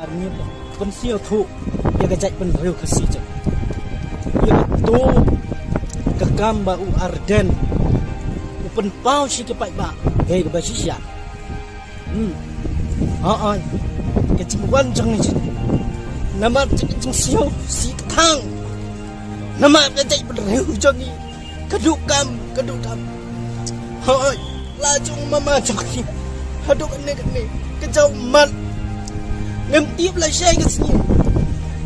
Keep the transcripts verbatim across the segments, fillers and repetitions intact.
Ar ngi pynsngewthuh ïa ka jaitbynriew Khasi jong. Ïa kato ka kam ba u Ardent u pynpaw sha ki paidbah kaei kaba shisha. Hmm. Hooid. Ka jingwan jong ngi shisha. Namar ka jingsngewsih thang. Namar ka jaitbynriew jong ngi ka duh kam, ka duh kam. Hooid, la jong mama jong ngi. Haduh kane kane ka jaw mat. Ngam tip lashai ka sngi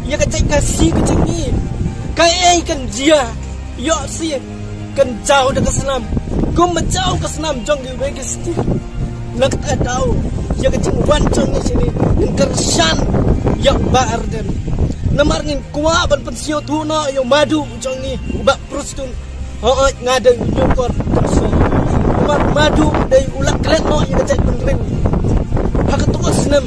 ïa ka jait Khasi ka jong ngi kaei kan jia. Ïoh shi kan jaw da ka snam kum ba jaw ka snam jong kiwei ki state. Na kata ka daw ïa ka jingwan jong ngi shane ngin kyrshan ïa u Bah Ardent. Namar ngin kwah ban pynsngewthuh noh ïa u Madu jong ngi, u Bah Prestone. Hooid, nga dei u Nongkor Tynsong. Namar Madu dei u la klet noh ïa ka jaitbynriew. Ha kato ka snem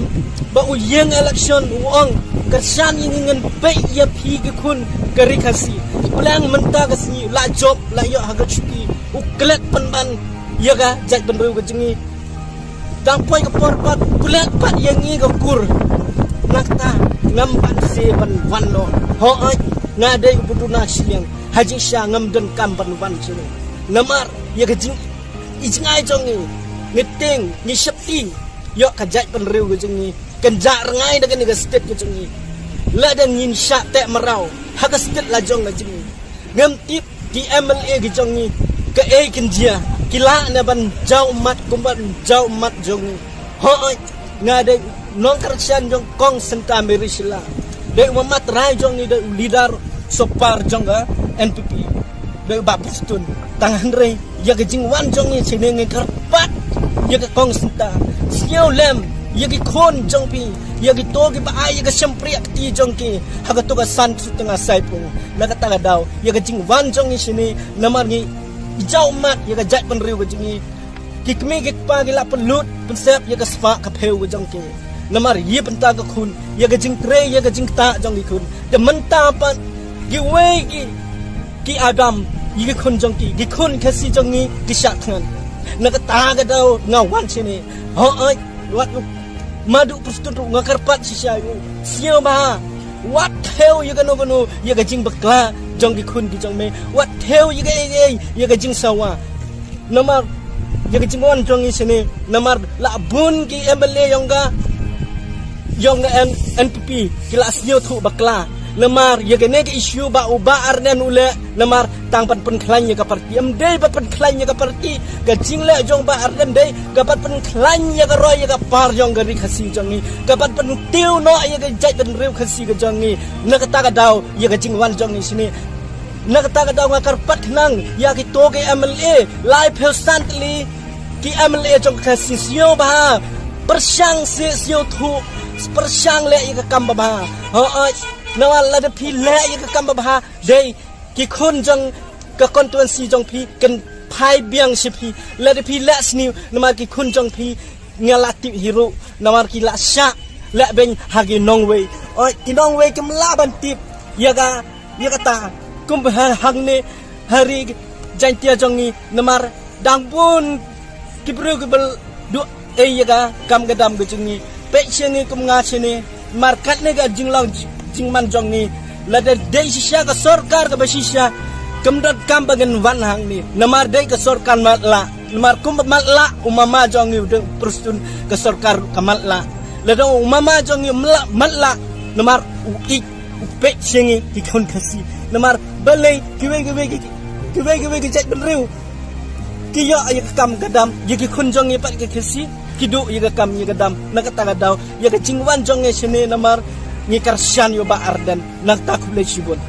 ba u ïeng election u ong, kyrshan ïa ngi, ngin peit ïa phi ki khun ka ri Khasi. Plang mynta ka sngi la jop, la ïoh ha ka shuki, u klet pynban ïa ka jaitbynriew ka jong ngi. Tang poi ka por pat u klet pat ïa ngi ka kur. Na kata ngam pat sngewbha ban wan noh. Hooid, nga dei u ba duna shiliang. Ha jingshisha ngam donkam ban wan shuh. Namar ïa ka jing, i jingai jong ngi, ngi tieng, ngi sheptieng ïa ka jaitbynriew ka jong ngi. Kan jah rngai da kane ka state ka jong ngi. Lada ngin shah teh mraw ha ka state la jong ka jong ngi. Ngam tip ki M L A ki jong ngi kaei kin jia, ki lah ne ban jaw mat kumba jaw mat jong ngi. Hooid, nga dei u nongkyrshan jong Kong Santa Mary Shylla. Dei u mamat rai jong ngi, dei u leader super jong ka N P P. Dei u Bah Prestone. Tang hynrei ïa ka jingwan jong ngi shane ngi kyrpad ïa ka Kong Santa, sngewlem ïa ki khun jong phi, ïa kito kiba ai ïa ka shympriahkti jong ki ha kato ka san sutnga saipung. Na kata ka daw ïa ka jingwan jong ngi shane namar ngi jaw mat ïa ka jaitbynriew ka jong ngi. Ki kmie ki kpa ki la pynlut pynsep ïa ka spah ka phew ka jong ki. Namar ïa bynta ka khun, ïa ka jingtrei, ïa ka jingktah jong ki khun. Te mynta pat kiwei ki, ki Adam ïa ki khun jong ki, ki khun Khasi jong ngi ki shah thngan. Na kata ka daw nga wan shane. Hooid, wat u Madu Prestone ruh nga kyrpad shisha ïa u, sngewbha wat thew ïa kano kano ïa ka jingbakla jong ki khun ki jong me. Wat thew ïa kaei kaei ïa ka jingsawa. Namar ïa ka jingwan jong ngi shane, namar la bun ki M L A jong ka, jong ka N-, N P P ki la sngewthuh bakla. Namar ïa kane ka issue ba u Bah Ardent u leh, namar tang ban pynkhlaiñ ïa ka party. Em dei ban pynkhlaiñ ïa ka party. Ka jingleh jong u Bah Ardent dei ka ban pynkhlaiñ ïa ka roi ïa ka par jong ka ri Khasi jong ngi, ka ban pyntiew noh ïa ka jaitbynriew Khasi ka jong ngi. Na kata ka daw ïa ka jingwan jong ngi shane. Na kata ka daw nga kyrpad khnang ïa kito ki M L A laiphew san tylli ki M L A jong ka Khasi, sngewbha pyrshang sngewthuh, pyrshang leh ïa ka kam babha. Hooid, namar lada phi leh ïa ka kam babha dei ki khun jong ka constituency jong phi kin phai biang sha phi. Lada phi leh sniew namar ki khun jong phi nga la tip hi ruh namar ki la shah leh beiñ ha ki nongwei. Oi, ki nongwei kim lah ban tip ïa ka, ïa kata. Kumba hangne ha ri Jaintia jong ngi namar dang bun ki briew kiba duh ei ïa ka kam ka dam ka jong ngi. Peit sha ngi kum nga shane, namar katne ka jinglong jingman jong ngi. Lada dei shisha ka sorkar kaba shisha, kam donkam ba ngin wan hangne. Namar dei ka sorkar matlah. Namar kumba matlah u mama jong ngi u dang Prestone, ka sorkar ka matlah. Lada u mama jong ngi matlah, matlah, namar u ïeit, u peit sha ngi ki khun Khasi. Namar balei kiwei kiwei ki, kiwei kiwei ki jaitbynriew ki ïoh ïa ka kam ka dam, ïa ki khun jong ngi pat ki Khasi ki duh ïa ka kam ïa ka dam. Na kata ka daw ïa ka jingwan jong ngi shane namar ngi kyrshan ïa u Bah Ardent. Na kata khublei shibun.